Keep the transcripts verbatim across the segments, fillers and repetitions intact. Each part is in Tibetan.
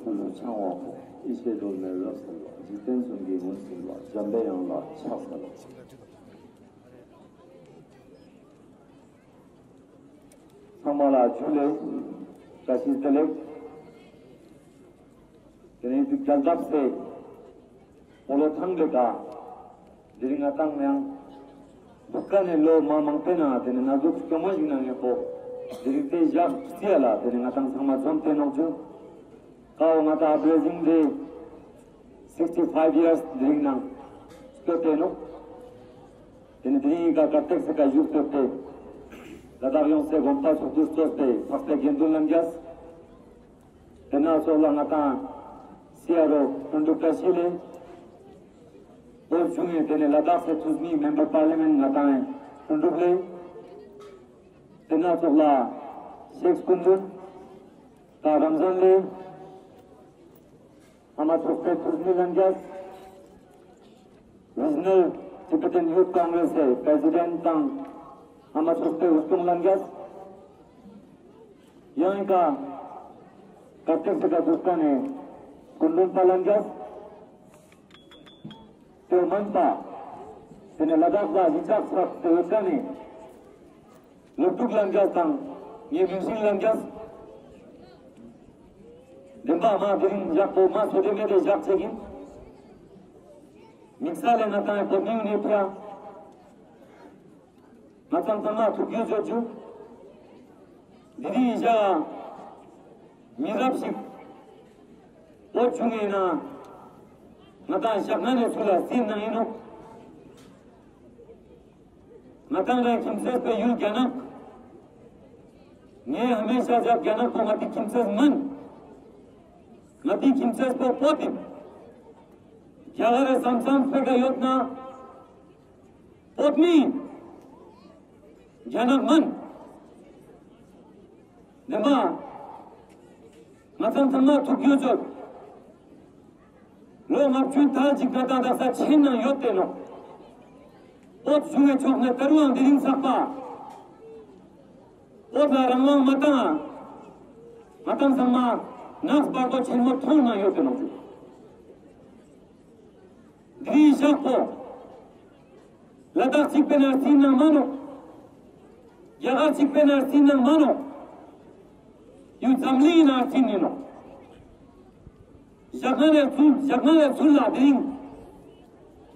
ཚུལ་འཆང་བ་པོ། ཡེ་ཤེས་སྒྲོལ་མའི་རབ་གསལ་བ། འཇིག་རྟེན་གསུམ་གྱི་ངོས་ཟིན་པ། འཇམ་པའི་དབྱངས་ལ་ཕྱག་འཚལ་ལོ། ཚང་མ་ལ་ཇུ་ལེ། བཀྲ་ཤིས་བདེ་ལེགས། དེ་ནས་དུས་རྒྱལ་ཐབས་སེ། སྤོ་ལོ་ཐང་དེ་ག་དེ་རིང་ང་ཏང་ཡང་། འདུག་ག་ནས་ལོ་མ་མང་པོའི་ནང་དེ་ནས་ན་ཟུག་སྐྱོ་མོ་ཞིག་ནང་ངས་པོ། དེ་རིང་དེ་བཞག་རྩིས་ལ་དེ་ནས་ང་ཏང་ཚང་མ་འཛོམས་ཏེ་ནོག་ཅུ། ཀའོ་ང་ཏང་ཨབ་རེ་ཟིང་དེ། sixty five years དེ་རིང་ནང་། སྐྱོད་དེ་ནོག་དེ་ནས་དེ་རིང་ག་གར་ཏེག་སེ་ག་བཞུགས་སྟོད་དེ། ལ་དྭགས་ཡོངས་སེ་དགོན་པ་ཚོགས་འདུ་གཙོས་ཏེ་འཕགས་པའི་དགེ་འདུན་ལྷན་རྒྱས། དེ་ན་སོགས་ལ་ང་ཏང་སི་ཨར་ཨོ་ལྷུན་གྲུབ་བཀྲ་ཤིས་ལེ། བོད་གཞུང་ངེ་དེ་ནས་ལ་དྭགས་སི་ཐུགས་མི་མེམ་བར་པར་ལི་མེན་ང་ཏང་ལྷུན་གྲུབ་ལེ། དེ་ན་སོགས་ལ་ཤེག་སྐུ་མདུན་ད་རམ་ཟན་ལེ། ཨ་མ་ཚོགས་པའི་ཐུགས་མི་ལྷན་རྒྱས། Regional Tibetan Youth Congress སི་President དང་ཨ་མ་ཚོགས་པའི་འུ་སྐྱོང་ལྷན་རྒྱས། ཡང་ཀ་ཀར་ཏིག་སི་ཀ་དུས་ཀ་ནས་སྐུ་མགྲོན་པ་ལྷན་རྒྱས། དེ་མིན་པ། དེ་ནས་ལ་དྭགས་ལ་གཞིས་ཆགས་ཚགས་དེ་འོས་ཀ་ནས། སློབ་ཕྲུག་ལྷན་རྒྱས་དང་ངའི་མིང་སྲིང་ལྷན་རྒྱས། བདེན་པ་མ་དེ་རིང་བཞག་པོ་མ་སོ་དེ་མེད་དེ་བཞག་ཆེ་གིན། དམིགས་བསལ་ལས་ང་ཏང་བོད་མིའི་གནས་ཕྱག་ང་ཚང་ཚང་མ་ཐུགས་རྒྱུས་བརྗོད་རྒྱུ། འདི་རིང་ཡིན་ཤག་མི་རབས་ཤིག་བོད་བྱུང་ཡིན་ན། ང་ཏང་ཞག་ང་ནས་ཚུར་ལ་སྲིད་ནང་ཡིན་ནོ། ང་ཏང་རང་ཁྱིམ་མཚེས་པའི་ཡུལ་རྒྱ་ནག་ངས་ཧ་མེ་ཤ་ཞག་རྒྱ་ནག་པོ་ང་ཏི་ཁྱིམ་མཚེས་མིན། ང་ཏི་ཁྱིམ་མཚེས་པོ་བོད་དིབ། རྒྱ་གར་རེ་བསམ་བསམ་སྤེ་ག་ཡོད་ན། བོད་མི། རྒྱ་ནག་མིན། དེ་མ། ང་ཚང་ཚང་མ་ཐུགས་རྒྱུས་བརྗོད། ལོ་ལྔ་བཅུ་ཐལ་ཅིག་ང་ཏང་དག་ས་ཆེན་ནང་ཡོད་དེ་ནོ། བོད་གཞུང་ངེ་ཕྱོགས་ནས་ཏེ་རུའང་དེ་རིང་ཚགས་པ། བོད་ལ་རང་དབང་མ་བཏང་། ང་ཏང་ཚང་མ་ནགས་བར་དོ་ཆེན་མོ་མཐོང་ནང་ཡོད་དེ་ནོ། འདི་ཞག་པོ། ལ་དྭགས་གཅིག་པའི་ནང་རྩིས་ནང་མ་ནོག་རྒྱ་གར་གཅིག་པའི་ནང་རྩིས་ནང་མ་ནོག་ཡུ་འཛམ་གླིང་ནང་རྩིས་ནི་ནོག་ཞག་ང་ནས་ཚུར་ཞག་ང་ནས་ཚུར་ལ་དེ་རིང་།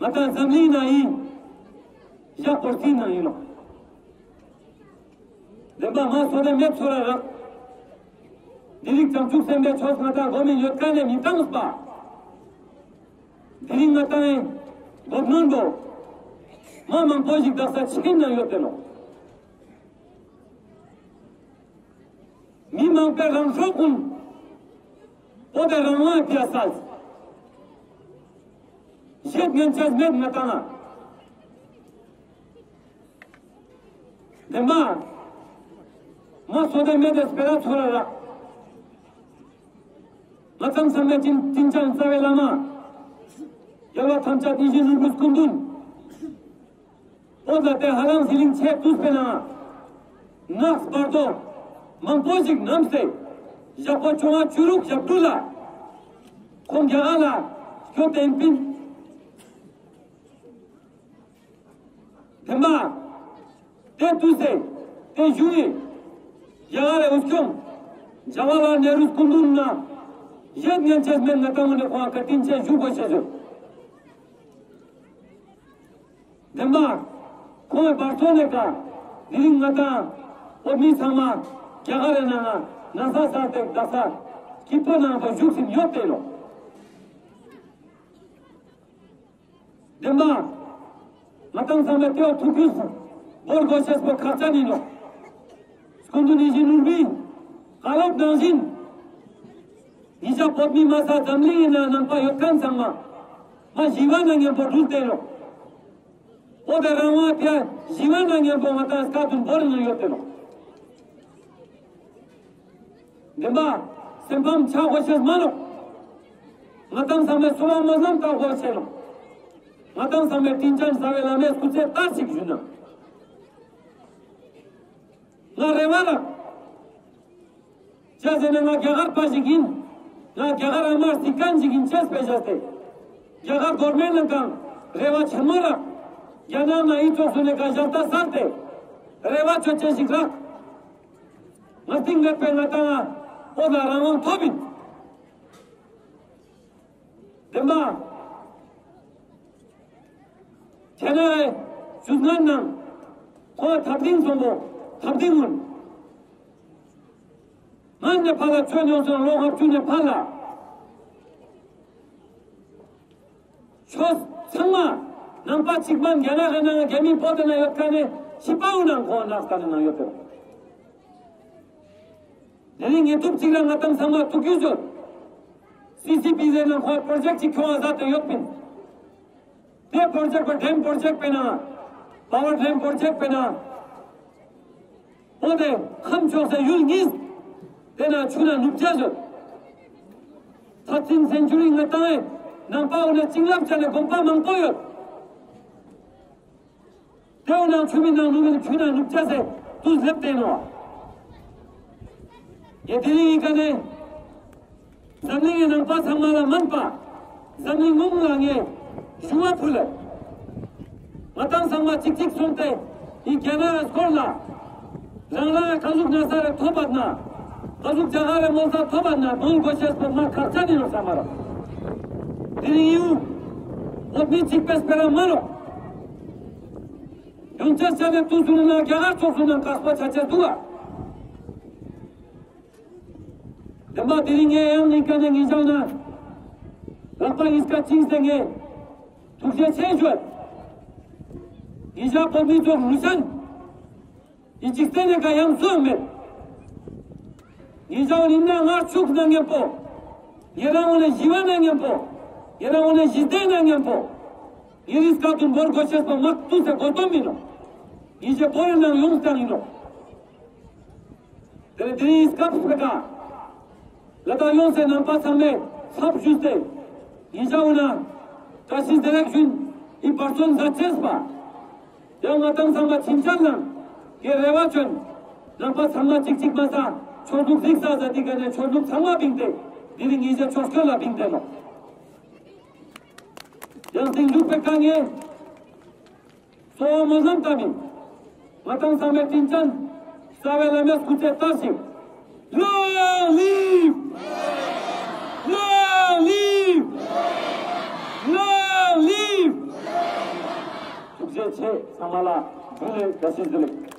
ང་ཏང་འཛམ་གླིང་ནང་ཡིན། ཞག་པོ་རྩིས་ནང་ཡིན་ནོག་བདེན་པ་མ་སོ་ནས་མེད་ཚོ་ར་རག་འདི་རིགས་བྱང་ཆུབ་སེམས་དཔའི་ཆོས་ང་ཏང་གོ་མི་ཡོད་ཀ་ནས་མི་བཏང་པ། དེ་རིང་ང་ཏང་ཡིན། སྒོ་ནོན་པོ། མ་མང་པོ་ཞིག་དག་ས་ཆེན་ན་ཡོད་དེ་ནོ། མི་མང་པའི་རང་སྲོག་ཀུན། བོད་དེ་རང་དབང་ཕྱིར་སལ། བཤད་ཉན་ཆས་མེད་ང་ཏང་ང་། དེ་མ། མ་སོ་དེ་མེད་དེ་སྤེ་ར་ཚོ་ར་ར། ང་ཚང་ཚང་མས་ཅིན་ཅིན་ཅང་རྩ་བའི་བླ་མ། རྒྱལ་བ་ཐམས་ཅད་དེ་བཞིན་ནོར་བུའི་སྐུ་མདུན། བོད་ལ་དེ་ཧ་ལམ་ཟི་ལིང་ཆེ་དུས་པའི་ནང་། ནགས་བར་དོ། མང་པོ་ཞིག་བསྣམས་ཏེ། ཞག་པོ་བཅོ་ལྔ་བཅུ་དྲུག་ཞག་དྲུག་ལ། ཁོང་རྒྱ་གར་ལ། སྐྱོད་དེ་ཡིན་པིན། དེ་མ། དེ་དུས་སེ། དེ་བཞུགས་ཡིན། རྒྱ་གར་རེ་འུ་སྐྱོང་། ཇ་ཝ་ལ་ནེ་རུ་སྐུ་མདུན་ན། བཤད་ཉན་ཆས་མེད་ང་ཏང་ངོ་ནས་ཁོང་བཀའ་དྲིན་ཆེ་ཞུ་དགོས་ཤེས་བྱུང་། དེ་མ། ཁོང་བར་ཐོག་ནས་ཀ། དེ་རིང་ང་ཏང་། བོད་མི་ཚང་མ། རྒྱ་གར་རེ་ནང་ང་། ན་ས་ས་དེ་ད་ས། སྐྱིད་པོ་ནང་དུ་བཞུགས་ཟིན་ཡོད་དེ་ལོ། དེ་མ། ང་ཏང་ཚང་མས་དེའོ་ཐུགས་རྒྱུས་སུ་བོར་དགོས་ཤེས་པོ་ཁག་ཅན་ཡིན་ནོ། སྐུ་མདུན་ཡིད་བཞིན་ནོར་བུའི་བཀའ་སློབ་ནང་བཞིན། ཉིན་ཞག་བོད་མི་མ་ས་འཛམ་གླིང་ཡིན་ན་ནང་པ་ཡོད་མཁན་ཚང་མ། མ་ཞི་བ་ན་མཉམ་པོ་འགྲུལ་ཏེ་ནོ། བོད་དེ་རང་དབང་ཕྱིར་ཞི་བ་ན་མཉམ་པོ་ང་ཏང་སྐབས་དུ་བོར་ནང་ཡོད་དེ་ནོ། དེ་མ། སེམས་ཕམ་ཆགས་དགོས་ཤེས་མ་ནོ། ང་ཏང་ཚང་མས་གསོལ་བ་སྨོན་ལམ་བཏབ་དགོས་ཤེས་ནོ། ང་ཏང་ཚང་མས་དྲིན་ཅན་རྩ་བའི་བླ་མའི་སྐུ་ཚེ་བསྟར་ཞིག་ཞུ་ན། ང་རེ་བ་ར། ཅི་ཟེར་ན་ང་རྒྱ་གར་པ་ཞིག་ཡིན། ང་རྒྱ་གར་ཨ་མར་སི་ཀན་ཅིག་ཡིན་ཅེས་པའི་བཞག་སྟེ། རྒྱ་གར་གོར་མེན་ལ་གང་རེ་བ་ཆེན་མོ་རག་རྒྱ་ནག་ན་ཨི་ཙོགས་སུ་ནས་ག་ཞབས་ཏ་སར་ཏེ། རེ་བ་ཆོད་ཅན་ཞིག་རག་ང་སྟིང་མེད་པའི་ང་ཏང་ཨོ་ལ་རང་དབང་ཐོབ་ཡིན། བདེན་པ། ཁྱེད་རང་ཞུ་ངན་ནང་ཁོ་ཐབ་ཏིང་ཚོང་པོ་ཐབ་ཏིང་ངུན། ང་ནས་ཕ་ལ་ཆོས་མྱོང་སོང་ལོ་ལྔ་བཅུ་ནས་ཕ་ལ། ཆོས་ཚང་མ་ནང་པ་གཅིག་མ་རྒྱ་ནག་གི་ནང་རྒྱ་མི་བོད་ནང་ཡོད་ཁ་ནས་ཕྱི་པའུ་ནང་ཁོང་ནག་ས་ནས་ནང་ཡོད་དེ། དེ་ནི་ངས་ཐུབ་གཅིག་རང་ང་དང་ཚང་མ་ཐུག་རྒྱུ་བཟོ། སི་སི་པི་ཟེར་ནང་ཁོང་པོར་ཇེག་གཅིག་ཁྱོང་བ་ཟ་དེ་ཡོད་པིན། དེ་པོར་ཇེག་པ་ཌེམ་པོར་ཇེག་པེ་ན། པ་ཝར་ཌེམ་པོར་ཇེག་པེ་ན། འོ་དེ་ཁམས་ཕྱོགས་སའི་ཡུལ་གཉིས། དེ་ན་ཆུ་ན་ནུབ་བྱ་བཟོ། ཐ་ཚིན་སེན་ཅུ་རི་ང་ཏང་ཨེ་ནང་པའོ་ནས་བྱིན་རླབས་བྱ་ནས་དགོན་པ་མང་པོ་ཡོད། དེའོ་ནང་ཆུ་མི་ནང་ནུབ་ཆུ་ན་ནུབ་བྱ་ཟེ་དུ་སླེབས་ཏེ་ནོ། ཡེ་དེ་རིང་ཡིན་ཀ་ནས། འཛམ་གླིང་གི་ནང་པ་ཚང་མ་ལ་སྨན་པ། འཛམ་གླིང་ངོམ་ལ་ངས་ཞུ་བ་ཕུལ། ང་ཏང་ཚང་མ་གཅིག་གཅིག་སོང་སྟེ་ཡི་རྒྱ་ནག་སྐོར་ལ། རང་རང་ཁ་ཟུག་ན་ས་རེ་ཐོབ་པ་ན། ཁ་ཟུག་ཇ་ག་རེ་མོལ་ས་ཐོབ་པ་ན་མོལ་དགོས་ཤེས་པོ་མ་ཁག་ཅན་ཡིན་ནོ་ས་མ་རོ། དེ་རིང་ཡུ། འོ་མི་གཅིག་པས་སྤེ་ར་མ་རོ། ཡོང་ཆ་ཆ་ནས་དུས་སུ་ན་རྒྱ་གར་ཕྱོགས་སུ་ན་དཀག་པོ་ཆ་ཆ་འདུག་ཨ། དེ་མ་དེ་རིང་ངས་ཡང་ནི་ཀ་ནས་ངེས་བྱང་ན། ལག་པ་ཡིས་ཀ་ཅིང་སེ་ངས། ཐུགས་རྗེ་ཆེ་ཞུ། ཡིན་ཞག་བོད་མི་ཚོ་མུ་ཤན། ཡིན་ཅིག་སྟེ་ནས་ཀ་ཡང་སུ་ཡང་མེད། ཡིན་ཞག་ནི་ན་ངར་ཕྱུག་ན་ངན་པོ། ཡེ་རང་འོ་ནས་ཞི་བ་ན་ངན་པོ། ཡེ་རང་འོ་ནས་ཞི་བདེ་ན་ངན་པོ། ཡེ་རིས་ཀ་དུ་འབོར་གོ་ཤེས་པ་མ་ཏུ་སེ་གོ་དོ་མིན་ནོ། ཡིན་ཞེ་བོ་རེ་ནང་ཡོང་སྟངས་ཡིན་ནོ། དེ་ནས་དེ་རིང་སྐབས་སུ་ཀ་ལ་དྭགས་ཡོངས་སུ་ནང་པ་ཚང་མས་ཚབ་ཞུས་ཏེ། ཡིན་ཞའོ་ན། བཀྲ་ཤིས་བདེ་ལེགས་ཞུན་ཨི་བར་སོན་ཟ་ཆེས་པ། ཡང་ང་ཏང་ཚང་མ་ཕྱིན་ཆད་ནང་གི་རེ་བ་བཅོན། ནང་པ་ཚང་མ་གཅིག་གཅིག་མ་ས་ཆོས་ལུགས་རིག་ས་ཟ་དི་ག་ནས་ཆོས་ལུགས་ཚང་མ་བིང་སྟེ་དེ་རིང་ཡིན་ཞེ་ཆོས་སྐྱོད་ལ་བིང་སྟེ་ནོ། ཡང་སྟེང་འཇུག་པའི་དཀའ་ངལ། གཙོ་བོ་མོ་བསམ་ལྟ་མིན། ང་ཏང་ཚང་མས་དྲིན་ཅན། རྩ་བའི་བླ་མའི་སྐུ་ཚེ་བསྟར་ཞིང་། Long live! Long live! Long live! ཐུགས་རྗེ་ཆེ་ཚང་མ་ལ་འབུལ་ལེ་བཀྲ་ཤིས་བདེ་ལེགས།